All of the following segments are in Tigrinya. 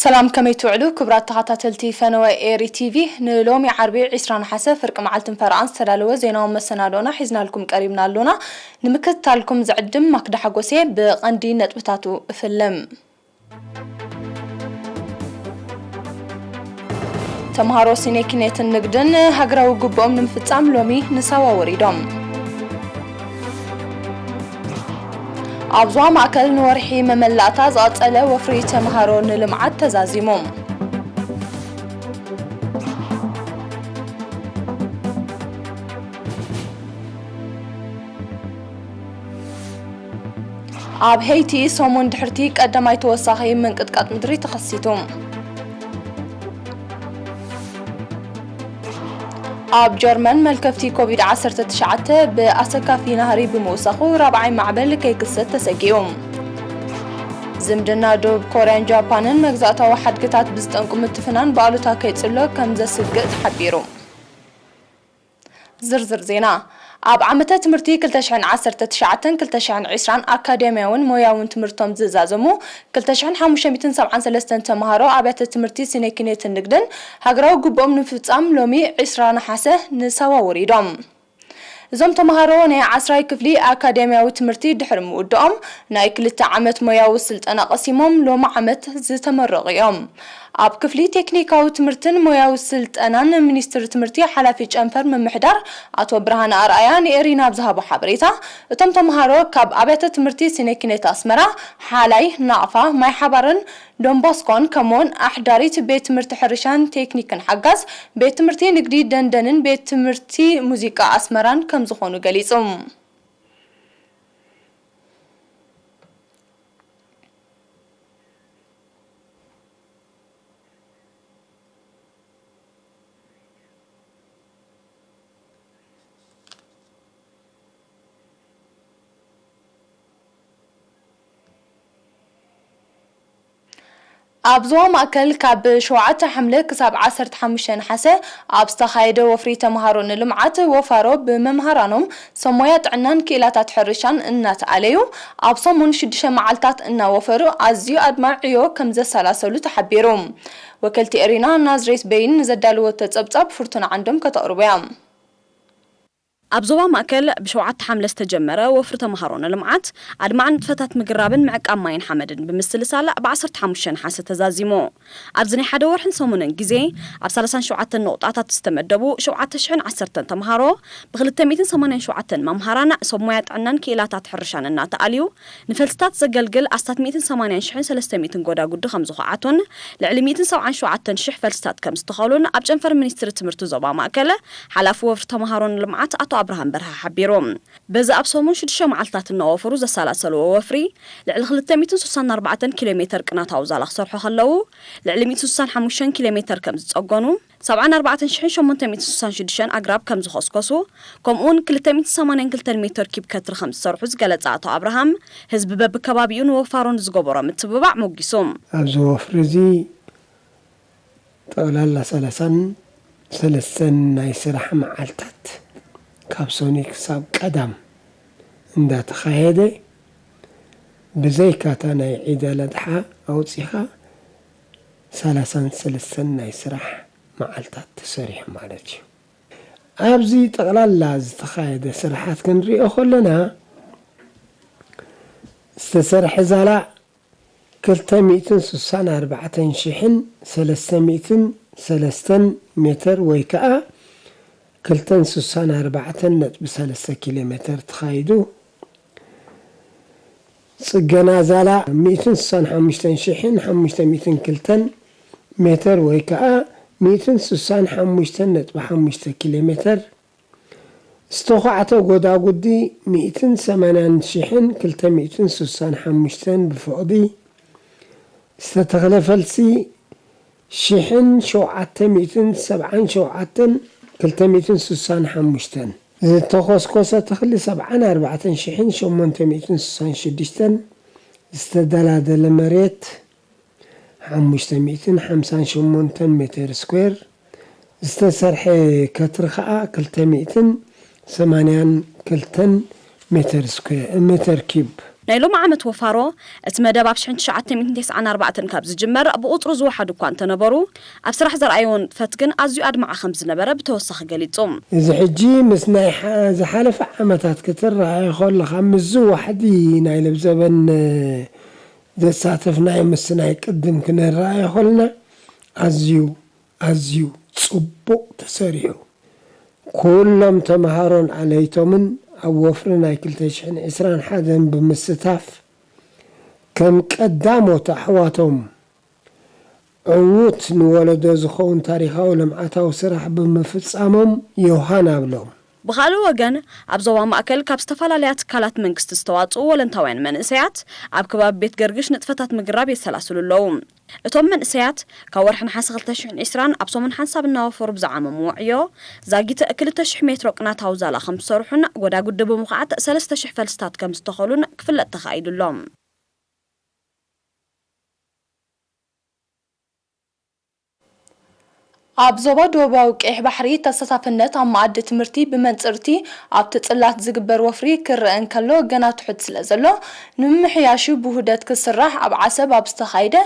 ሰላም፣ ከመይ ትውዕሉ ክቡራት ተኸታተልቲ ፈነወ ኤሪ ቲቪ? ንሎሚ ዓርቢ ዕስራ ነሓሰ ፍርቂ መዓልትን ፈረቓን ዝተዳለወ ዜናዊ መሰናዶና ሒዝናልኩም ቀሪብና ኣሎና። ንምክትታልኩም ዝዕድም ማክዳ ሓጎሴ። ብቐንዲ ነጥብታቱ እፍልም። ተምሃሮ ሲኔ ኪኔትን ንግድን ሃገራዊ ግብኦም ንምፍጻም ሎሚ ንሳዋ ወሪዶም። ኣብ ዞባ ማእከል ንወርሒ መመላእታ ዝቐጸለ ወፍሪ ተምሃሮ ንልምዓት ተዛዚሙ። ኣብ ሄይቲ ሰሙን ድሕርቲ ቀዳማይ ተወሳኺ ምንቅጥቃጥ ምድሪ ተኸሲቱ። ኣብ ጀርመን መልከፍቲ ኮቪድ ዓሰርተ ትሽዓተ ብኣሰካፊ ናህሪ ብምውሳኹ ራብዓይ ማዕበል ከይክሰት ተሰጊኡ። ዝምድና ደቡብ ኮርያን ጃፓንን መግዛእታዊ ሓድግታት ብዝጠንቁ ምትፍናን ብኣሉታ ከይጽሎ ከም ዘስግእ ተሓቢሩ። ዝርዝር ዜና። ኣብ ዓመተ ትምህርቲ ክልተ ሽሕን ዓሰርተ ትሽዓተን ክልተ ሽሕን ዕስራን ኣካዳሚያውን ሞያውን ትምህርቶም ዝዛዘሙ ክልተ ሽሕን ሓሙሽተ ሚእትን ሰብዓን ሰለስተን ተምሃሮ ኣብያተ ትምህርቲ ስነ ኪነትን ንግድን ሃገራዊ ግብኦም ንምፍጻም ሎሚ ዕስራ ነሓሰ ንሳዋ ወሪዶም። እዞም ተምሃሮ ናይ ዓስራይ ክፍሊ ኣካዳሚያዊ ትምህርቲ ድሕሪ ምውድኦም ናይ ክልተ ዓመት ሞያዊ ስልጠና ቀሲሞም ሎሚ ዓመት ዝተመረቑ እዮም። ኣብ ክፍሊ ቴክኒካዊ ትምህርትን ሞያዊ ስልጠናን ሚኒስትሪ ትምህርቲ ሓላፊ ጨንፈር ምምሕዳር ኣቶ ብርሃነ ኣርኣያ ንኤሪና ኣብ ዝሃቦ ሓበሬታ፣ እቶም ተምሃሮ ካብ ኣብያተ ትምህርቲ ስነ ኪነት ኣስመራ፣ ሓላይ፣ ናቕፋ፣ ማይ ሓባርን ዶንቦስኮን ከምኡውን ኣሕዳሪት ቤት ትምህርቲ ሕርሻን ቴክኒክን ሓጋዝ፣ ቤት ትምህርቲ ንግዲ ደንደንን ቤት ትምህርቲ ሙዚቃ ኣስመራን ከም ዝኾኑ ገሊጹ። ኣብ ዞባ ማእከል ካብ ሸውዓተ ሓምለ ክሳብ ዓሰርተ ሓሙሽተ ነሓሰ ኣብ ዝተኻየደ ወፍሪ ተምሃሮ ንልምዓት ወፋሮ ብመምሃራኖም ሰብ ሞያ ጥዕናን ክኢላታት ሕርሻን እናተኣለዩ ኣብ ሰሙን ሽዱሽተ መዓልታት እናወፈሩ ኣዝዩ ኣድማዒ ዕዮ ከም ዘሰላሰሉ ተሓቢሩ። ወከልቲ ኤሪና ናዝሬት በይን ንዘዳለወቶ ጸብጻብ ፍርቱና ዓንዶም ከተቕርቦ እያ። ኣብ ዞባ ማእከል ብሸውዓተ ሓምለ ዝተጀመረ ወፍሪ ተምሃሮ ንልምዓት ኣድማዒ ንጥፈታት ምግራብን ምዕቃብ ማይን ሓመድን ብምስልሳል ብዓሰርተ ሓሙሽተ ነሓሰ ተዛዚሙ። ኣብዚ ናይ ሓደ ወርሕን ሰሙንን ግዜ ኣብ ሰላሳን ሸውዓተን ነቑጣታት ዝተመደቡ ሸውዓተ ሽሕን ዓሰርተን ተምሃሮ ብክልተ ሚእትን ሰማንያን ሸውዓተን መምሃራን ሰብ ሞያ ጥዕናን ክኢላታት ሕርሻን እናተኣልዩ ንፈልስታት ዘገልግል ኣስታት ሚእትን ሰማንያን ሽሕን ሰለስተ ሚእትን ጎዳጉዲ ከም ዝኾዓቱን ልዕሊ ሚእትን ሰብዓን ሸውዓተን ሽሕ ፈልስታት ከም ዝተኸሉን ኣብ ጨንፈር ሚኒስትሪ ትምህርቲ ዞባ ማእከል ሓላፊ ወፍሪ ተምሃሮ ንልምዓት ኣቶ ኣብርሃም በርሀ ሓቢሩ። በዚ ኣብ ሰሙን ሽዱሽተ መዓልትታት እናወፈሩ ዘሰላሰልዎ ወፍሪ ልዕሊ ክልተ ሚእትን ስሳን ኣርባዕተን ኪሎ ሜተር ቅናታዊ ዛላ ክሰርሑ ከለዉ ልዕሊ ሚእትን ስሳን ሓሙሽተን ኪሎ ሜተር ከም ዝጸገኑ፣ ሰብዓን ኣርባዕተን ሽሕን ሸሞንተ ሚእትን ስሳን ሽዱሽተን ኣግራብ ከም ዝኾስኮሱ፣ ከምኡውን ክልተ ሚእትን ሰማንያን ክልተን ሜተር ኪብ ከትሪ ከም ዝሰርሑ ዝገለጸ ኣቶ ኣብርሃም፣ ህዝቢ በብከባቢኡ ንወፋሮ ንዝገበሮ ምትብባዕ ሞጊሱ። ኣብዚ ወፍሪ እዚ ጠቕላላ ሰላሳን ሰለስተን ናይ ስራሕ መዓልታት ካብ ሰኑይ ክሳብ ቀዳም እንዳተኻየደ፣ ብዘይካታ ናይ ዒድ ኣል ኣድሓ ኣውጺኻ ሰላሳን ሰለስተን ናይ ስራሕ መዓልታት ተሰሪሑ ማለት እዩ። ኣብዚ ጠቕላላ ዝተኻየደ ስራሓት ክንሪኦ ከለና፣ ዝተሰርሐ ዛላ ክልተ ሚእትን ስሳን ኣርባዕተን ሽሕን ሰለስተ ሚእትን ሰለስተን ሜተር ወይ ከኣ ክልተን ስሳን ኣርባዕተን ነጥቢ ሰለስተ ኪሎ ሜተር ተኻይዱ። ጽገና ዛላ ሚእትን ስሳን ሓሙሽተን ሽሕን ሓሙሽተ ሚእትን ክልተን ሜተር ወይ ከኣ ሚእትን ስሳን ሓሙሽተን ነጥቢ ሓሙሽተ ኪሎ ሜተር፣ ዝተዃዕተ ጎዳጉዲ ሚእትን ሰማንያን ሽሕን ክልተ ሚእትን ስሳን ሓሙሽተን ብፍቕዲ፣ ዝተተኽለ ፈልሲ ሽሕን ሸውዓተ ሚእትን ሰብዓን ሸውዓተን ክልተ ሚእትን ስሳን ሓሙሽተን፣ ዝተኾስኮሰ ተኽሊ ሰብዓን ኣርባዕተን ሽሕን ሸሞንተ ሚእትን ስሳን ሽዱሽተን፣ ዝተደላደለ መሬት ሓሙሽተ ሚእትን ሓምሳን ሸሞንተን ሜተር ስኩዌር፣ ዝተሰርሐ ከትሪ ኸኣ ክልተ ሚእትን ሰማንያን ክልተን ሜተር ስኩዌር፣ ሜተር ኪዩብ። ናይ ሎሚ ዓመት ወፋሮ፣ እቲ መደብ ኣብ ሽሕን ትሽዓተ ሚእትን ተስዓን ኣርባዕተን ካብ ዝጅመር ብቑጽሩ ዝወሓዱ እኳ እንተነበሩ፣ ኣብ ስራሕ ዘርኣይዎ ንጥፈት ግን ኣዝዩ ኣድማዒ ከም ዝነበረ ብተወሳኺ ገሊጹ። እዚ ሕጂ ምስ ናይ ሓ-፣ ዝሓለፈ ዓመታት ክትረኣዮ ከለኻ፣ ምስዚ ዋሕዲ ናይ ለብዘበን ዘሳተፍናዮ ምስናይ ቅድም ክንረኣዮ ከለና፣ ኣዝዩ፣ ኣዝዩ ጽቡቕ ተሰሪሑ። ኩሎም ተመሃሮን ኣለይቶምን ኣብ ወፍሪ ናይ ክልተ ሽሕን ዕስራን ሓደን ብምስታፍ፣ ከም ቀዳሞት ኣሕዋቶም ዕዉት ንወለዶ ዝኸውን ታሪኻዊ ልምዓታዊ ስራሕ ብምፍጻሞም ዮሃን ኣብሎም። ብኻልእ ወገን፣ ኣብ ዞባ ማእከል ካብ ዝተፈላለያ ትካላት መንግስቲ ዝተዋጽኡ ወለንታውያን መንእሰያት ኣብ ከባቢ ቤት ገርግሽ ንጥፈታት ምግራብ የሰላስሉ ኣለዉ። እቶም መንእሰያት፣ ካብ ወርሒ ነሓሰ ክልተ ሽሕን ዕስራን ኣብ ሰሙን ሓንሳብ እናወፈሩ ብዝዓመምዎ ዕዮ፣ ዛጊት ክልተ ሽሕ ሜትሮ ቅናታዊ ዛላ ከም ዝሰርሑን ጎዳጉዲ ብምኹዓት ሰለስተ ሽሕ ፈልስታት ከም ዝተኸሉን ክፍለጥ ተኻኢሉ ኣሎ። ኣብ ዞባ ደቡባዊ ቀይሕ ባሕሪ ተሳታፍነት ኣብ መኣዲ ትምህርቲ ብመንጽር'ቲ ኣብቲ ጽላት ዝግበር ወፍሪ ክረኣ እንከሎ ገና ትሑት ስለ ዘሎ፣ ንምምሕያሹ ብውህደት ክስራሕ ኣብ ዓሰብ ኣብ ዝተኻየደ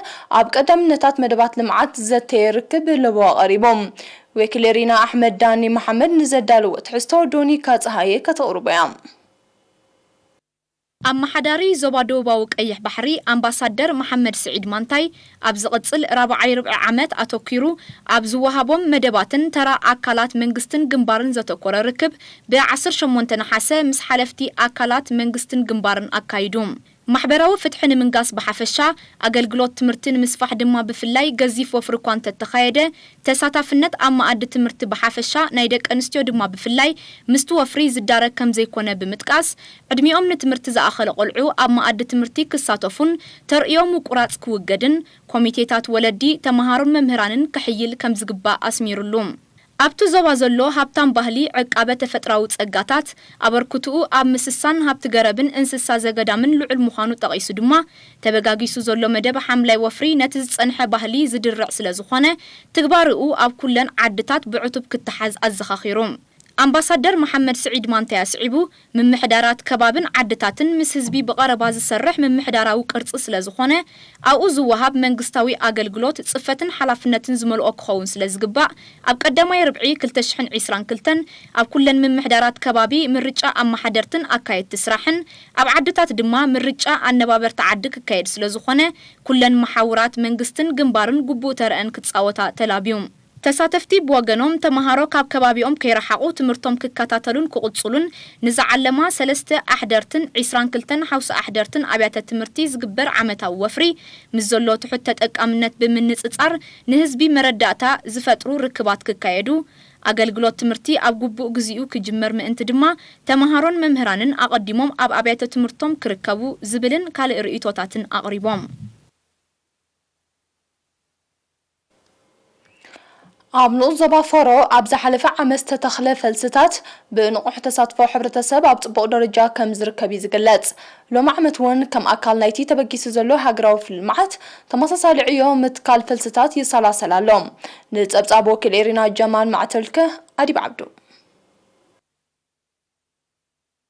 ኣብ ቀዳምነታት መደባት ልምዓት ዘተየ ርክብ ለበዋ ቀሪቡ። ወኪል ኤሪና ኣሕመድ ዳኒ መሓመድ ንዘዳለዎ ትሕዝቶ ዶኒካ ጸሃየ ከተቕርቦ እያ። ኣመሓዳሪ ዞባ ደቡባዊ ቀይሕ ባሕሪ ኣምባሳደር መሓመድ ስዒድ ማንታይ፣ ኣብ ዝቕጽል ራብዓይ ርብዒ ዓመት ኣተኲሩ ኣብ ዝወሃቦም መደባትን ተራ ኣካላት መንግስትን ግንባርን ዘተኮረ ርክብ ብ ዓሰርተ ሸሞንተ ነሓሰ ምስ ሓለፍቲ ኣካላት መንግስትን ግንባርን ኣካይዱ። ማሕበራዊ ፍትሒ ንምንጋስ ብሓፈሻ፣ ኣገልግሎት ትምህርቲ ንምስፋሕ ድማ ብፍላይ ገዚፍ ወፍሪ እኳ እንተተኻየደ፣ ተሳታፍነት ኣብ መኣዲ ትምህርቲ ብሓፈሻ፣ ናይ ደቂ ኣንስትዮ ድማ ብፍላይ ምስቲ ወፍሪ ዝዳረግ ከም ዘይኮነ ብምጥቃስ፣ ዕድሚኦም ንትምህርቲ ዝኣኸለ ቆልዑ ኣብ መኣዲ ትምህርቲ ክሳተፉን ተርእዮ ምቁራጽ ክውገድን፣ ኮሚቴታት ወለዲ፣ ተመሃሮን መምህራንን ክሕይል ከም ዝግባእ ኣስሚሩሉ። ኣብቲ ዞባ ዘሎ ሃብታም ባህሊ ዕቃበ ተፈጥራዊ ጸጋታት፣ ኣበርክትኡ ኣብ ምስሳን ሃብቲ ገረብን እንስሳ ዘገዳምን ልዑል ምዃኑ ጠቒሱ ድማ፣ ተበጋጊሱ ዘሎ መደብ ሓምላይ ወፍሪ ነቲ ዝጸንሐ ባህሊ ዝድርዕ ስለ ዝኾነ፣ ትግባርኡ ኣብ ኩለን ዓድታት ብዕቱብ ክተሓዝ ኣዘኻኺሩ። ኣምባሳደር መሓመድ ስዒድ ማንታይ ኣስዒቡ፣ ምምሕዳራት ከባብን ዓድታትን ምስ ህዝቢ ብቐረባ ዝሰርሕ ምምሕዳራዊ ቅርጺ ስለ ዝኾነ፣ ኣብኡ ዝወሃብ መንግስታዊ ኣገልግሎት ጽፈትን ሓላፍነትን ዝመልኦ ክኸውን ስለ ዝግባእ፣ ኣብ ቀዳማይ ርብዒ ክልተ ሽሕን ዕስራን ክልተን ኣብ ኩለን ምምሕዳራት ከባቢ ምርጫ ኣመሓደርትን ኣካየድቲ ስራሕን፣ ኣብ ዓድታት ድማ ምርጫ ኣነባበርቲ ዓዲ ክካየድ ስለ ዝኾነ፣ ኩለን መሓውራት መንግስትን ግንባርን ግቡእ ተረአን ክጻወታ ተላብዩ። ተሳተፍቲ ብወገኖም፣ ተመሃሮ ካብ ከባቢኦም ከይረሓቑ ትምህርቶም ክከታተሉን ክቕጽሉን ንዝዓለማ ሰለስተ ኣሕደርትን ዕስራን ክልተን ሓውሲ ኣሕደርትን ኣብያተ ትምህርቲ ዝግበር ዓመታዊ ወፍሪ፣ ምስ ዘሎ ትሑት ተጠቃምነት ብምንጽጻር፣ ንህዝቢ መረዳእታ ዝፈጥሩ ርክባት ክካየዱ፣ ኣገልግሎት ትምህርቲ ኣብ ግቡእ ግዜኡ ክጅመር ምእንቲ ድማ፣ ተመሃሮን መምህራንን ኣቐዲሞም ኣብ ኣብያተ ትምህርቶም ክርከቡ ዝብልን ካልእ ርእይቶታትን ኣቕሪቦም። ኣብ ንኡስ ዞባ ፈሮ ኣብ ዝሓለፈ ዓመት ዝተተኽለ ፈልስታት ብንቑሕ ተሳትፎ ሕብረተሰብ ኣብ ጽቡቕ ደረጃ ከም ዝርከብ እዩ ዝግለጽ። ሎሚ ዓመት እውን ከም ኣካል ናይቲ ተበጊሱ ዘሎ ሃገራዊ ልምዓት ተመሳሳሊ ዕዮ ምትካል ፈልስታት ይሰላሰል ኣሎ። ንጸብጻብ ወኪል ኤሪና ጀማል ማዕተልከ ኣዲብ ዓብዱ።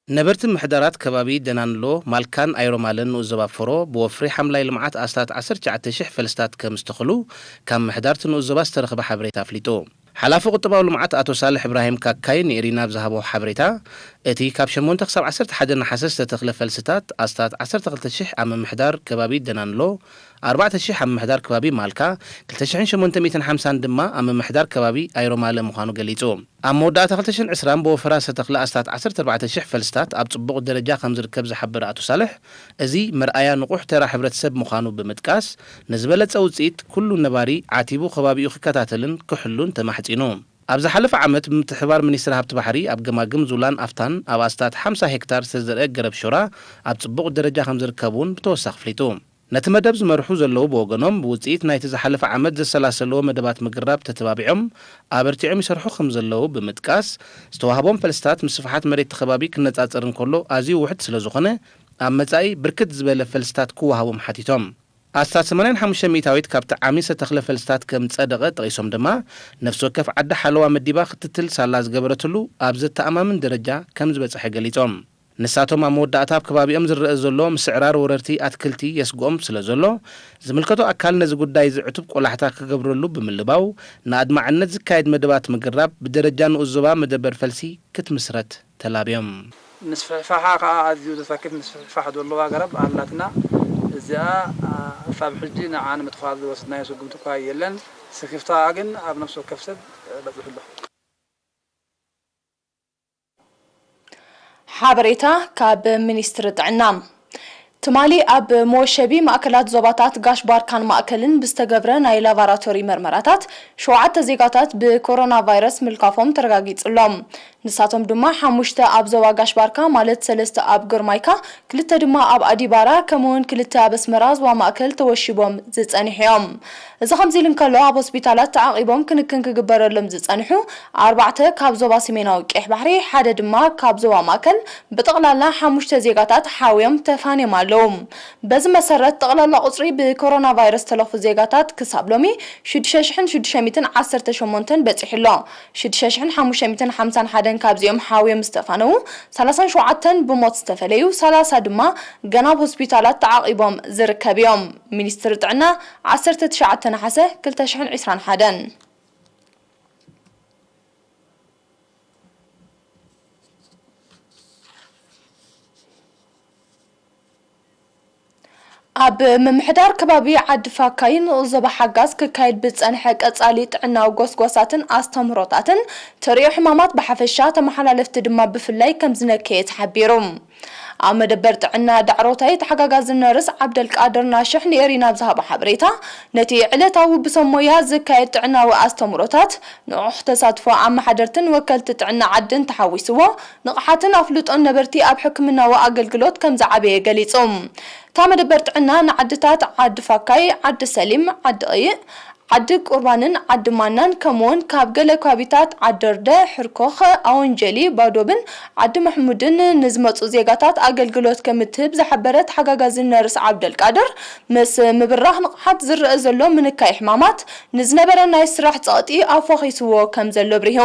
ነበርቲ ምሕዳራት ከባቢ ደናንሎ፣ ማልካን ኣይሮማለን ንኡስ ዞባ ፈሮ ብወፍሪ ሓምላይ ልምዓት ኣስታት ዓሰርተ ትሽዓተ ሽሕ ፈልስታት ከም ዝተኽሉ ካብ ምሕዳር እቲ ንኡስ ዞባ ዝተረኽበ ሓበሬታ ኣፍሊጡ። ሓላፊ ቁጠባዊ ልምዓት ኣቶ ሳልሕ እብራሂም ካካይ ንኤሪና ኣብ ዝሃቦ ሓበሬታ፣ እቲ ካብ ሸሞንተ ክሳብ ዓሰርተ ሓደ ነሓሰ ዝተተኽለ ፈልስታት ኣስታት ዓሰርተ ክልተ ሽሕ ኣብ ምምሕዳር ከባቢ ደናንሎ፣ ኣርባዕተ ሽሕ ኣብ ምምሕዳር ከባቢ ማልካ፣ ክልተ ሽሕን ሸሞንተ ሚእትን ሓምሳን ድማ ኣብ ምምሕዳር ከባቢ ኣይሮማለ ምዃኑ ገሊጹ። ኣብ መወዳእታ ክልተ ሽሕን ዕስራን ብወፈራ ዝተተኽለ ኣስታት ዓሰርተ ኣርባዕተ ሽሕ ፈልስታት ኣብ ጽቡቕ ደረጃ ከም ዝርከብ ዝሓበረ ኣቶ ሳልሕ፣ እዚ መርኣያ ንቑሕ ተራ ሕብረተሰብ ምዃኑ ብምጥቃስ፣ ንዝበለጸ ውጽኢት ኩሉ ነባሪ ዓቲቡ ከባቢኡ ክከታተልን ክሕሉን ተማሕጺኑ። ኣብ ዝሓለፈ ዓመት ብምትሕብባር ሚኒስትሪ ሃብቲ ባሕሪ ኣብ ገማግም ዙላን ኣፍታን ኣብ ኣስታት ሓምሳ ሄክታር ዝተዘርአ ገረብ ሾራ ኣብ ጽቡቕ ደረጃ ከም ዝርከብ እውን ብተወሳኺ ኣፍሊጡ። ነቲ መደብ ዝመርሑ ዘለዉ ብወገኖም፣ ብውጽኢት ናይቲ ዝሓለፈ ዓመት ዘሰላሰልዎ መደባት ምግራብ ተተባቢዖም ኣበርቲዖም ይሰርሑ ከም ዘለዉ ብምጥቃስ፣ ዝተዋህቦም ፈልስታት ምስ ስፍሓት መሬት እቲ ከባቢ ክነጻጸር እንከሎ ኣዝዩ ውሑድ ስለ ዝኾነ፣ ኣብ መጻኢ ብርክት ዝበለ ፈልስታት ክወሃቦም ሓቲቶም። ኣስታት ሰማንያን ሓሙሽተ ሚእታዊት ካብቲ ዓሚ ዝተተኽለ ፈልስታት ከም ዝጸደቐ ጠቒሶም ድማ፣ ነፍሲ ወከፍ ዓዲ ሓለዋ መዲባ ክትትል ሳላ ዝገበረትሉ ኣብ ዘተኣማምን ደረጃ ከም ዝበጽሐ ገሊጾም። ንሳቶም ኣብ መወዳእታ ኣብ ከባቢኦም ዝረአ ዘሎ ምስዕራር ወረርቲ ኣትክልቲ የስግኦም ስለ ዘሎ፣ ዝምልከቶ ኣካል ነዚ ጉዳይ እዚ ዕቱብ ቆላሕታ ክገብረሉ ብምልባው፣ ንኣድማዕነት ዝካየድ መደባት ምግራብ ብደረጃ ንኡስ ዞባ መደበር ፈልሲ ክትምስረት ተላብዮም። ምስፍሕፋሓ ከኣ ኣዝዩ ዘሳክት ምስፍሕፋሕ ዘለዋ ገረብ ኣላትና። እዚኣ፣ ኣ፣ ክሳብ ሕጂ ንዓ ንምጥፋእ ዝወሰድናዮ ስጉምቲ እኳ የለን። ስክፍታ ግን ኣብ ነፍሲ ወከፍ ሰብ በጺሑ ኣሎ። ሓበሬታ ካብ ሚኒስትሪ ጥዕና። ትማሊ ኣብ መወሸቢ ማእከላት ዞባታት ጋሽ ባርካን ማእከልን ብዝተገብረ ናይ ላቫራቶሪ መርመራታት፣ ሸውዓተ ዜጋታት ብኮሮና ቫይረስ ምልካፎም ተረጋጊጹ ኣሎ። ንሳቶም ድማ ሓሙሽተ ኣብ ዞባ ጋሽ ባርካ፣ ማለት ሰለስተ ኣብ ግርማይካ፣ ክልተ ድማ ኣብ ኣዲባራ፣ ከምኡውን ክልተ ኣብ ኣስመራ ዞባ ማእከል ተወሺቦም ዝጸንሑ እዮም። እዚ ከምዚ ኢሉ እንከሎ፣ ኣብ ሆስፒታላት ተዓቒቦም ክንክን ክግበረሎም ዝጸንሑ ኣርባዕተ ካብ ዞባ ሰሜናዊ ቀይሕ ባሕሪ፣ ሓደ ድማ ካብ ዞባ ማእከል፣ ብጠቕላላ ሓሙሽተ ዜጋታት ሓውዮም ተፋንዮም ኣለዉ። በዚ መሰረት፣ ጠቕላላ ቁጽሪ ብኮሮና ቫይረስ ዝተለኽፉ ዜጋታት ክሳብ ሎሚ ሽዱሽተ ሽሕን ሽዱሽተ ሚእትን ዓሰርተ ሸሞንተን በጺሑ ኣሎ። ሽዱሽተ ሽሕን ሓሙሽተ ሚእትን ሓምሳን ሓደን ካብዚኦም ሓውዮም ዝተፋነዉ፣ ሰላሳን ሸውዓተን ብሞት ዝተፈለዩ፣ ሰላሳ ድማ ገና ኣብ ሆስፒታላት ተዓቒቦም ዝርከብ እዮም። ሚኒስትሪ ጥዕና፣ ዓሰርተ ትሽዓተ ነሓሰ ክልተ ሽሕን ዕስራን ሓደን። ኣብ ምምሕዳር ከባቢ ዓዲ ፋካይ ንኡስ ዞባ ሓጋዝ ክካየድ ብዝጸንሐ ቀጻሊ ጥዕናዊ ጎስጓሳትን ኣስተምህሮታትን፣ ተርእዮ ሕማማት ብሓፈሻ፣ ተመሓላለፍቲ ድማ ብፍላይ ከም ዝነከየ ተሓቢሩ። ኣብ መደበር ጥዕና ዳዕሮታይ ተሓጋጋዚ ነርስ ዓብደልቃድር ናሽሕ ንኤሪና ኣብ ዝሃቦ ሓበሬታ፣ ነቲ ዕለታዊ ብሰብ ሞያ ዝካየድ ጥዕናዊ ኣስተምህሮታት፣ ንቑሕ ተሳትፎ ኣመሓደርትን ወከልቲ ጥዕና ዓድን ተሓዊስዎ፣ ንቕሓትን ኣፍልጦን ነበርቲ ኣብ ሕክምናዊ ኣገልግሎት ከም ዝዓበየ ገሊጹ። እታ መደበር ጥዕና ንዓድታት ዓዲ ፋካይ፣ ዓዲ ሰሊም፣ ዓዲ ቐይእ፣ ዓዲ ቁርባንን ዓዲ ማናን፣ ከምኡውን ካብ ገለ ከባቢታት ዓዲ ርደ፣ ሕርኮኽ፣ ኣወንጀሊ፣ ባዶብን ዓዲ መሕሙድን ንዝመጹ ዜጋታት ኣገልግሎት ከም እትህብ ዝሓበረት ሓጋጋዚ ነርስ ዓብደልቃድር፣ ምስ ምብራኽ ንቕሓት ዝረአ ዘሎ ምንካይ ሕማማት፣ ንዝነበረ ናይ ስራሕ ጸቕጢ ኣፎኺስዎ ከም ዘሎ ኣብሪሁ።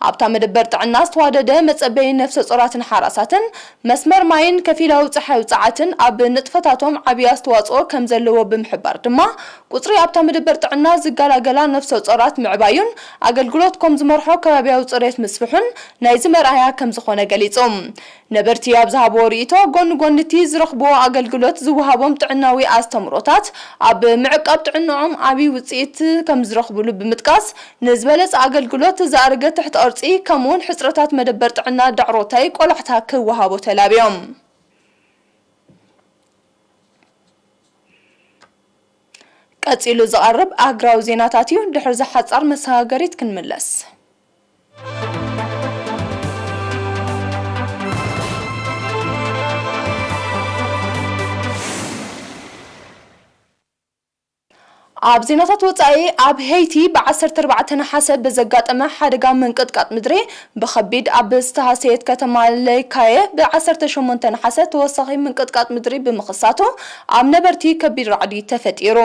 ኣብታ መደበር ጥዕና ዝተዋደደ መጸበዪ ነፍሰ ጾራትን ሓራሳትን፣ መስመር ማይን ከፊላዊ ጸሓይ ውጽዓትን ኣብ ንጥፈታቶም ዓቢ ኣስተዋጽኦ ከም ዘለዎ ብምሕባር ድማ፣ ቁጽሪ ኣብታ መደበር ጥዕና ዝገላገላ ነፍሰ ጾራት ምዕባዩን ኣገልግሎት ከም ዝመርሖ ከባብያዊ ጽሬት ምስፍሑን ናይዚ መርኣያ ከም ዝኾነ ገሊጹ። ነበርቲ ኣብ ዝሃብዎ ርእይቶ፣ ጎኒ ጎኒ እቲ ዝረኽብዎ ኣገልግሎት ዝወሃቦም ጥዕናዊ ኣስተምህሮታት ኣብ ምዕቃብ ጥዕንኦም ዓቢ ውጽኢት ከም ዝረኽብሉ ብምጥቃስ፣ ንዝበለጸ ኣገልግሎት ዝኣረገ ትሕቲ ቅርጺ ከምኡውን ሕጽረታት መደበር ጥዕና ዳዕሮታይ ቆላሕታ ክወሃቦ ተላብዮም። ቀጺሉ ዝቐርብ ኣህጉራዊ ዜናታት እዩ። ድሕሪ እዚ ሓጻር መሰጋገሪት ክንምለስ። ኣብ ዜናታት ወጻኢ፣ ኣብ ሄይቲ ብ ዓሰርተ ኣርባዕተ ነሓሰ ብዘጋጠመ ሓደጋ ምንቅጥቃጥ ምድሪ ብኸቢድ ኣብ ዝተሃሰየት ከተማ ለይካየ ብ ዓሰርተ ሸሞንተ ነሓሰ ተወሳኺ ምንቅጥቃጥ ምድሪ ብምኽሳቱ ኣብ ነበርቲ ከቢድ ራዕዲ ተፈጢሩ።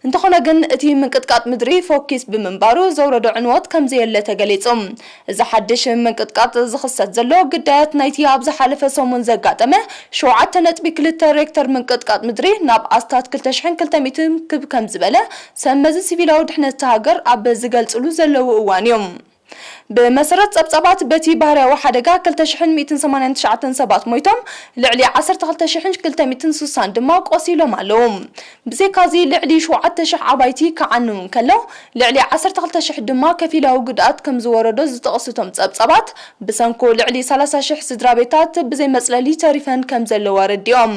እንተኾነ ግን፣ እቲ ምንቅጥቃጥ ምድሪ ፎኪስ ብምንባሩ ዘውረዶ ዕንወት ከም ዘየለ ተገሊጹ። እዚ ሓድሽ ምንቅጥቃጥ ዝኽሰት ዘሎ፣ ግዳያት ናይቲ ኣብ ዝሓለፈ ሰሙን ዘጋጠመ ሸውዓተ ነጥቢ ክልተ ሬክተር ምንቅጥቃጥ ምድሪ ናብ ኣስታት ክልተ ሽሕን ክልተ ሚእትን ክብ ከም ዝበለ፣ ሰብ መዚ ሲቪላዊ ድሕነት እታ ሃገር ኣብ ዝገልጽሉ ዘለዉ እዋን እዩ። ብመሰረት ጸብጻባት፣ በቲ ባህርያዊ ሓደጋ ክልተ ሽሕን ሚእትን ሰማንያን ትሽዓተን ሰባት ሞይቶም፣ ልዕሊ ዓሰርተ ክልተ ሽሕን ክልተ ሚእትን ስሳን ድማ ቆሲሎም ኣለዉ። ብዘይካዚ፣ ልዕሊ ሸውዓተ ሽሕ ኣባይቲ ክዓንው እንከሎ፣ ልዕሊ ዓሰርተ ክልተ ሽሕ ድማ ከፊላዊ ጉድኣት ከም ዝወረዶ ዝጠቕሱ እቶም ጸብጻባት፣ ብሰንኩ ልዕሊ ሰላሳ ሽሕ ስድራ ቤታት ብዘይ መጽለሊ ተሪፈን ከም ዘለዋ ኣረዲኦም።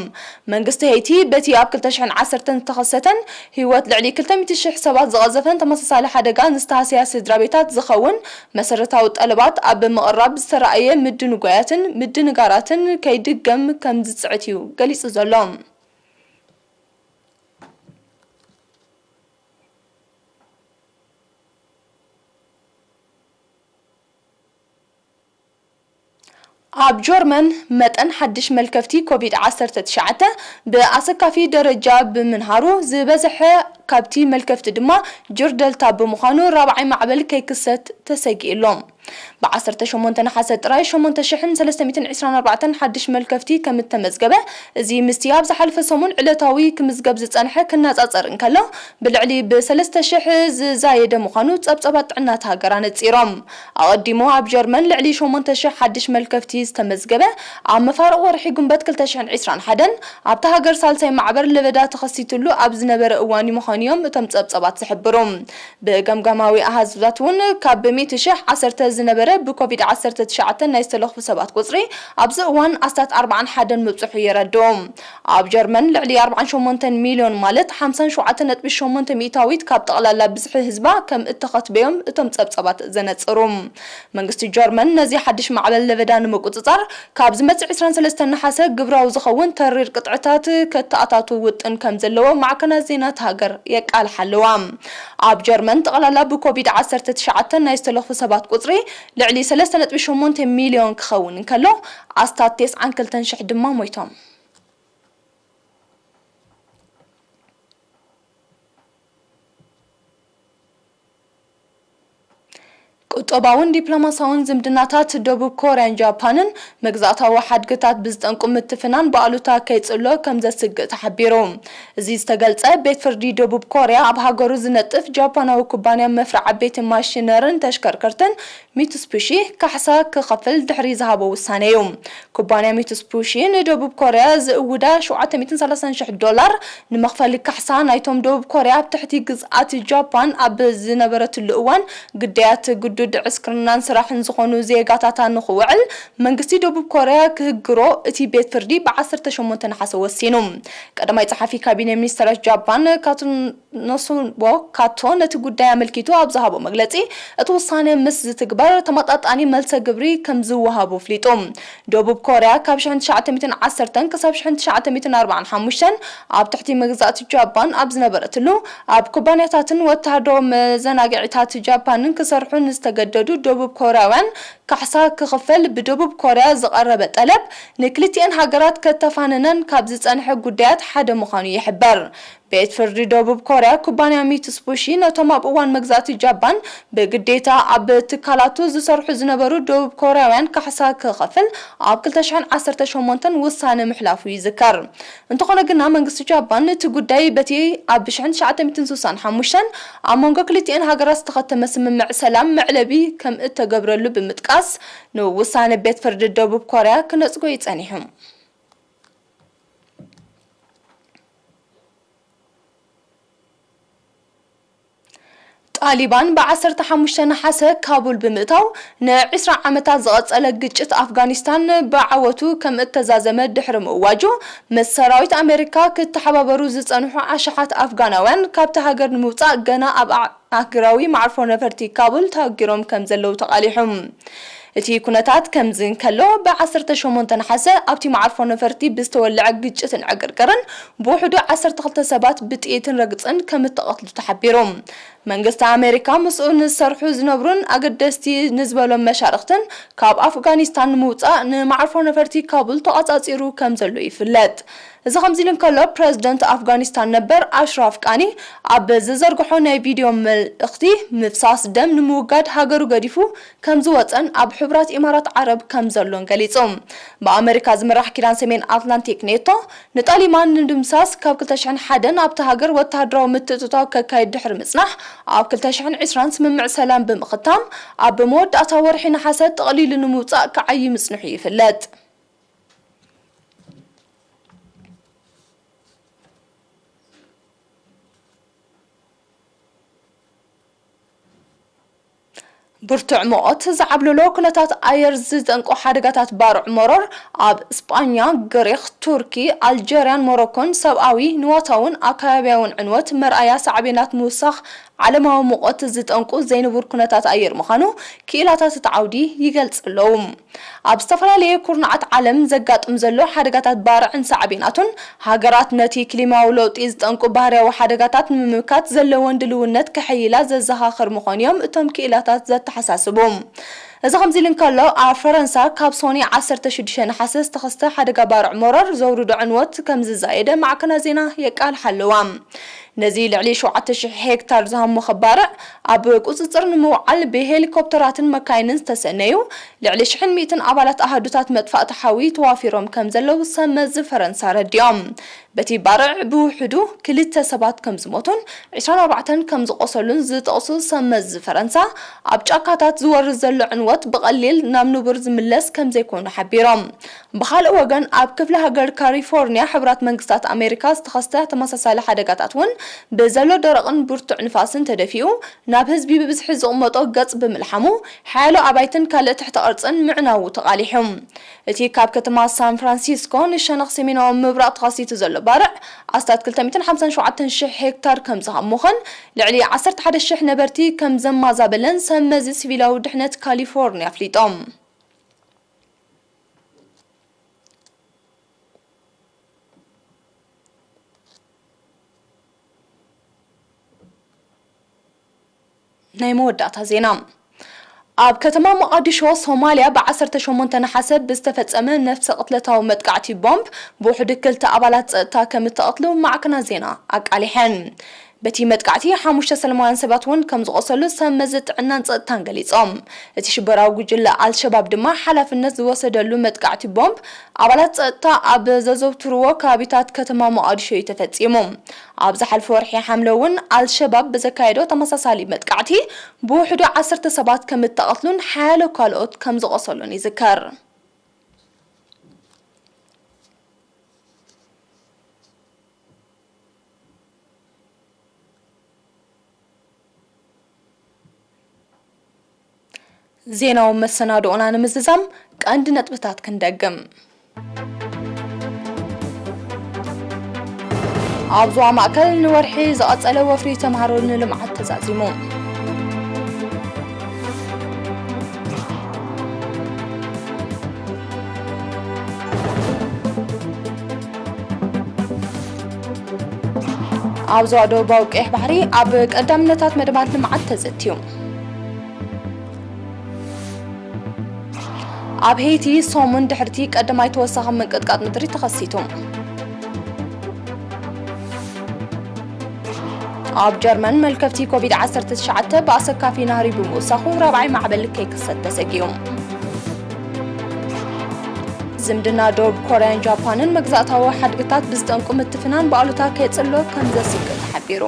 መንግስቲ ሄይቲ፣ በቲ ኣብ ክልተ ሽሕን ዓሰርተን ዝተኸሰተን ህይወት ልዕሊ ክልተ ሚእቲ ሽሕ ሰባት ዝቐዘፈን ተመሳሳሊ ሓደጋ ንዝተሃስያ ስድራ ቤታት ዝኸውን መሰረታዊ ጠለባት ኣብ ምቕራብ ዝተራእየ ምድንጓያትን ምድንጋራትን ከይድገም ከም ዝጽዕት እዩ ገሊጹ ዘሎ። ኣብ ጀርመን፣ መጠን ሓድሽ መልከፍቲ ኮቪድ ዓሰርተ ትሽዓተ ብኣሰካፊ ደረጃ ብምንሃሩ፣ ዝበዝሐ ካብቲ መልከፍቲ ድማ ጅር ደልታ ብምዃኑ ራብዓይ ማዕበል ከይክሰት ተሰጊእሎም። ብ ዓሰርተ ሸሞንተ ነሓሰ ጥራይ ሸሞንተ ሽሕን ሰለስተ ሚእትን ዕስራን ኣርባዕተን ሓድሽ መልከፍቲ ከም እተመዝገበ፣ እዚ ምስቲ ኣብ ዝሓለፈ ሰሙን ዕለታዊ ክምዝገብ ዝጸንሐ ክነጻጸር እንከሎ፣ ብልዕሊ ብ ሰለስተ ሽሕ ዝዛየደ ምዃኑ ጸብጸባት ጥዕና እታ ሃገር ኣነጺሮም። ኣቐዲሙ ኣብ ጀርመን ልዕሊ ሸሞንተ ሽሕ ሓድሽ መልከፍቲ ዝተመዝገበ፣ ኣብ መፋርቕ ወርሒ ጉንበት ክልተ ሽሕን ዕስራን ሓደን ኣብታ ሃገር ሳልሳይ ማዕበር ለበዳ ተኸሲትሉ ኣብ ዝነበረ እዋን እዩ ምዃኑ እዮም እቶም ጸብጸባት ዝሕብሩ። ብገምጋማዊ ኣሃዛት እውን ካብ ሚእቲ ሽሕ ዓሰርተ ዝነበረ ብኮቪድ ዓሰርተ ትሽዓተ ናይ ዝተለኽፉ ሰባት ቁጽሪ ኣብዚ እዋን ኣስታት ኣርብዓን ሓደን ምብጽሑ የረድኡ። ኣብ ጀርመን ልዕሊ ኣርብዓን ሸሞንተን ሚልዮን ማለት ሓምሳን ሸውዓተን ነጥቢ ሸሞንተ ሚእታዊት ካብ ጠቕላላ ብዝሒ ህዝባ ከም እተኸትበዮም እቶም ጸብጸባት ዘነጽሩ። መንግስቲ ጀርመን ነዚ ሓድሽ ማዕበል ለበዳ ንምቁጽጻር ካብ ዝመጽእ ዕስራን ሰለስተን ነሓሰ ግብራዊ ዝኸውን ተሪር ቅጥዕታት ከተኣታቱ ውጥን ከም ዘለዎ ማዕከናት ዜና እታ ሃገር የቃልሓ ኣለዋ። ኣብ ጀርመን ጠቕላላ ብኮቪድ ዓሰርተ ትሽዓተ ናይ ዝተለኽፉ ሰባት ቁጽሪ ልዕሊ ሰለስተ ነጥቢ ሸሞንተ ሚልዮን ክኸውን እንከሎ፣ ኣስታት ተስዓን ክልተን ሽሕ ድማ ሞይቶም። ቁጠባውን ዲፕሎማሳውን ዝምድናታት ደቡብ ኮርያን ጃፓንን መግዛእታዊ ሓድግታት ብዝጠንቁ ምትፍናን ብኣሉታ ከይጽሎ ከም ዘስግእ ተሓቢሩ። እዚ ዝተገልጸ፣ ቤት ፍርዲ ደቡብ ኮርያ ኣብ ሃገሩ ዝነጥፍ ጃፓናዊ ኩባንያ መፍረ ዓበይቲ ማሽነርን ተሽከርከርትን ሚትሱቢሺ ካሕሳ ክኸፍል ድሕሪ ዝሃቦ ውሳነ እዩ። ኩባንያ ሚትሱቢሺ ንደቡብ ኮርያ ዝእውዳ ሸውዓተ ሚእትን ሰላሳን ሽሕ ዶላር ንመኽፈሊ ካሕሳ ናይቶም ደቡብ ኮርያ ኣብ ትሕቲ ግዝኣት ጃፓን ኣብ ዝነበረትሉ እዋን ግዳያት ግዱድ ዕስክርናን ስራሕን ዝኾኑ ዜጋታታ ንኽውዕል መንግስቲ ደቡብ ኮርያ ክህግሮ እቲ ቤት ፍርዲ ብ ዓሰርተ ሸሞንተ ነሓሰ ወሲኑ። ቀዳማይ ጸሓፊ ካቢነ ሚኒስተራት ጃፓን ካቶ ኖሱቦ ካቶ ነቲ ጉዳይ ኣመልኪቱ ኣብ ዝሃቦ መግለጺ፣ እቲ ውሳነ ምስ ዝትግበር ተመጣጣኒ መልሰ ግብሪ ከም ዝወሃቦ ኣፍሊጡ። ደቡብ ኮርያ ካብ ሽሕን ትሽዓተ ሚእትን ዓሰርተን ክሳብ ሽሕን ትሽዓተ ሚእትን ኣርባዓን ሓሙሽተን ኣብ ትሕቲ መግዛእቲ ጃፓን ኣብ ዝነበረትሉ፣ ኣብ ኩባንያታትን ወተሃደራዊ መዘናግዒታት ጃፓንን ክሰርሑ ንዝተገደዱ ደቡብ ኮርያውያን ካሕሳ ክኽፈል ብደቡብ ኮርያ ዝቐረበ ጠለብ፣ ንክልቲኤን ሃገራት ከተፋንነን ካብ ዝጸንሐ ጉዳያት ሓደ ምዃኑ ይሕበር። ቤት ፍርዲ ደቡብ ኮርያ ኩባንያ ሚትሱቡሺ ነቶም ኣብ እዋን መግዛእቲ ጃፓን ብግዴታ ኣብ ትካላቱ ዝሰርሑ ዝነበሩ ደቡብ ኮርያውያን ካሕሳ ክኸፍል ኣብ ክልተ ሽሕን ዓሰርተ ሸሞንተን ውሳነ ምሕላፉ ይዝከር። እንተኾነ ግና መንግስቲ ጃፓን እቲ ጉዳይ በቲ ኣብ ሽሕን ትሽዓተ ሚእትን ስሳን ሓሙሽተን ኣብ መንጎ ክልቲኤን ሃገራት ዝተኸተመ ስምምዕ ሰላም መዕለቢ ከም እተገብረሉ ብምጥቃስ ንውሳነ ቤት ፍርዲ ደቡብ ኮርያ ክነጽጎ እዩ ጸኒሑ። ጣሊባን ብ ዓሰርተ ሓሙሽተ ነሓሰ ካቡል ብምእታው ንዕስራ ዓመታት ዝቐጸለ ግጭት ኣፍጋኒስታን ብዓወቱ ከም እተዛዘመ ድሕሪ ምእዋጁ፣ ምስ ሰራዊት ኣሜሪካ ክተሓባበሩ ዝጸንሑ ኣሽሓት ኣፍጋናውያን ካብቲ ሃገር ንምውጻእ ገና ኣብ ኣ-፣ ኣህጉራዊ መዓርፎ ነፈርቲ ካቡል ተሃጊሮም ከም ዘለዉ ተቓሊሑ። እቲ ኩነታት ከምዚ እንከሎ፣ ብ ዓሰርተ ሸሞንተ ነሓሰ ኣብቲ መዓርፎ ነፈርቲ ብዝተወልዐ ግጭትን ዕግርግርን ብውሕዱ ዓሰርተ ክልተ ሰባት ብጥይትን ረግጽን ከም እተቐትሉ ተሓቢሩ። መንግስቲ ኣሜሪካ ምስኡ ንዝሰርሑ ዝነብሩን ኣገደስቲ ንዝበሎም መሻርኽትን ካብ ኣፍጋኒስታን ንምውጻእ ንመዓርፎ ነፈርቲ ካቡል ተቖጻጺሩ ከም ዘሎ ይፍለጥ። እዚ ከምዚ ኢሉ እንከሎ፣ ፕረዚደንት ኣፍጋኒስታን ነበር ኣሽራፍ ቃኒ ኣብ ዝዘርግሖ ናይ ቪድዮ መልእኽቲ፣ ምፍሳስ ደም ንምውጋድ ሃገሩ ገዲፉ ከም ዝወጸን ኣብ ሕቡራት ኢማራት ዓረብ ከም ዘሎን ገሊጹ። ብኣመሪካ ዝምራሕ ኪዳን ሰሜን ኣትላንቲክ ኔቶ፣ ንጣሊባን ንምድምሳስ ካብ ክልተ ሽሕን ሓደን ኣብታ ሃገር ወተሃደራዊ ምትእትታው ከካይድ ድሕሪ ምጽናሕ፣ ኣብ ክልተ ሽሕን ዕስራን ስምምዕ ሰላም ብምኽታም፣ ኣብ መወዳእታ ወርሒ ነሓሰ ጠቕሊሉ ንምውጻእ ክዓዪ ምጽንሑ ይፍለጥ። ብርቱዕ ሙቐት ዝዓብለሎ ኩነታት ኣየር ዝጠንቆ ሓደጋታት ባርዕ መሮር ኣብ ስጳኛ፣ ግሪኽ፣ ቱርኪ፣ ኣልጀርያን ሞሮኮን ሰብኣዊ፣ ንዋታውን ኣከባቢያውን ዕንወት መርኣያ ሳዕቤናት ምውሳኽ ዓለማዊ ሙቐት ዝጠንቁ ዘይንቡር ኩነታት ኣየር ምዃኑ ክኢላታት እቲ ዓውዲ ይገልጹ ኣለዉ። ኣብ ዝተፈላለየ ኩርናዓት ዓለም ዘጋጥም ዘሎ ሓደጋታት ባርዕን ሳዕቤናቱን፣ ሃገራት ነቲ ክሊማዊ ለውጢ ዝጠንቁ ባህርያዊ ሓደጋታት ንምምካት ዘለወን ድልውነት ከሐይላ ዘዘኻኽር ምዃኑ እዮም እቶም ክኢላታት ዘተሓሳስቡ። እዚ ከምዚ ኢሉ እንከሎ፣ ኣብ ፈረንሳ ካብ ሶኒ ዓሰርተ ሽዱሽተ ነሓሰ ዝተኸስተ ሓደጋ ባርዕ መሮር ዘውርዶ ዕንወት ከም ዝዛየደ ማዕከናት ዜና የቃልሓ ኣለዋ። ነዚ ልዕሊ ሸውዓተ ሽሕ ሄክታር ዝሃመኸ ባርዕ ኣብ ቁጽጽር ንምውዓል ብሄሊኮፕተራትን መካይንን ዝተሰነዩ ልዕሊ ሽሕን ሚእትን ኣባላት ኣሃዱታት መጥፋእቲ ሓዊ ተዋፊሮም ከም ዘለዉ ሰብ መዚ ፈረንሳ ኣረዲኦም። በቲ ባርዕ ብውሕዱ ክልተ ሰባት ከም ዝሞቱን ዕስራን ኣርባዕተን ከም ዝቖሰሉን ዝጠቕሱ ሰብ መዚ ፈረንሳ፣ ኣብ ጫካታት ዝወርድ ዘሎ ዕንወት ብቐሊል ናብ ንቡር ዝምለስ ከም ዘይኮነ ሓቢሮም። ብኻልእ ወገን፣ ኣብ ክፍለ ሃገር ካሊፎርኒያ ሕቡራት መንግስታት ኣሜሪካ ዝተኸስተ ተመሳሳሊ ሓደጋታት እውን ብዘሎ ደረቕን ብርቱዕ ንፋስን ተደፊኡ ናብ ህዝቢ ብብዝሒ ዝቕመጦ ገጽ ብምልሓሙ፣ ሓያሎ ኣባይትን ካልእ ትሕተ ቅርጽን ምዕናዉ ተቓሊሑ። እቲ ካብ ከተማ ሳን ፍራንሲስኮ ንሸነኽ ሰሜናዊ ምብራቕ ተኸሲቱ ዘሎ ባርዕ ኣስታት ክልተ ሚእትን ሓምሳን ሸውዓተን ሽሕ ሄክታር ከም ዝሃሙኸን ልዕሊ ዓሰርተ ሓደ ሽሕ ነበርቲ ከም ዘማዛበለን ሰብ መዚ ሲቪላዊ ድሕነት ካሊፎርኒያ ኣፍሊጦም። ናይ መወዳእታ ዜና። ኣብ ከተማ ሞቓዲሾ ሶማልያ ብ ዓሰርተ ሸሞንተ ነሓሰ ብዝተፈጸመ ነፍሰ ቅትለታዊ መጥቃዕቲ ቦምብ ብውሕዱ ክልተ ኣባላት ጸጥታ ከም እተቐትሉ ማዕከናት ዜና ኣቃሊሐን። በቲ መጥቃዕቲ ሓሙሽተ ሰላማውያን ሰባት እውን ከም ዝቖሰሉ ሰብ መዚ ጥዕናን ጸጥታን ገሊጾም። እቲ ሽበራዊ ጉጅለ ኣልሸባብ ድማ ሓላፍነት ዝወሰደሉ መጥቃዕቲ ቦምብ ኣባላት ጸጥታ ኣብ ዘዘውትርዎ ከባቢታት ከተማ ሞቓዲሾ እዩ ተፈጺሙ። ኣብ ዝሓለፈ ወርሒ ሓምለ እውን ኣልሸባብ ብዘካየዶ ተመሳሳሊ መጥቃዕቲ ብውሕዱ ዓሰርተ ሰባት ከም እተቐትሉን ሓያሎ ካልኦት ከም ዝቖሰሉን ይዝከር። ዜናዊ መሰናድኦና ንምዝዛም ቀንዲ ነጥብታት ክንደግም። ኣብ ዞባ ማእከል ንወርሒ ዝቐጸለ ወፍሪ ተምሃሮ ንልምዓት ተዛዚሙ። ኣብ ዞባ ደቡባዊ ቀይሕ ባሕሪ ኣብ ቀዳምነታት መደባት ልምዓት ተዘትዩ። ኣብ ሄይቲ ሰሙን ድሕርቲ ቀዳማይ ተወሳኺ ምንቅጥቃጥ ምድሪ ተኸሲቱ። ኣብ ጀርመን መልከፍቲ ኮቪድ ዓሰርተ ትሽዓተ ብኣሰካፊ ናህሪ ብምውሳኹ ራብዓይ ማዕበል ከይክሰት ተሰጊኡ። ዝምድና ደቡብ ኮርያን ጃፓንን መግዛእታዊ ሓድግታት ብዝጠንቁ ምትፍናን ብኣሉታ ከየጽሎ ከም ዘስግእ ተሓቢሩ።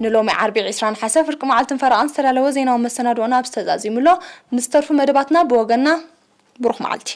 ንሎሚ ዓርቢ ዕስራን ሓሰ ፍርቂ መዓልትን ፈረቓን ዝተዳለወ ዜናዊ መሰናድኦና ኣብዚ ተዛዚሙ ኣሎ። ምስ ተርፉ መደባትና ብወገንና ብሩኽ መዓልቲ።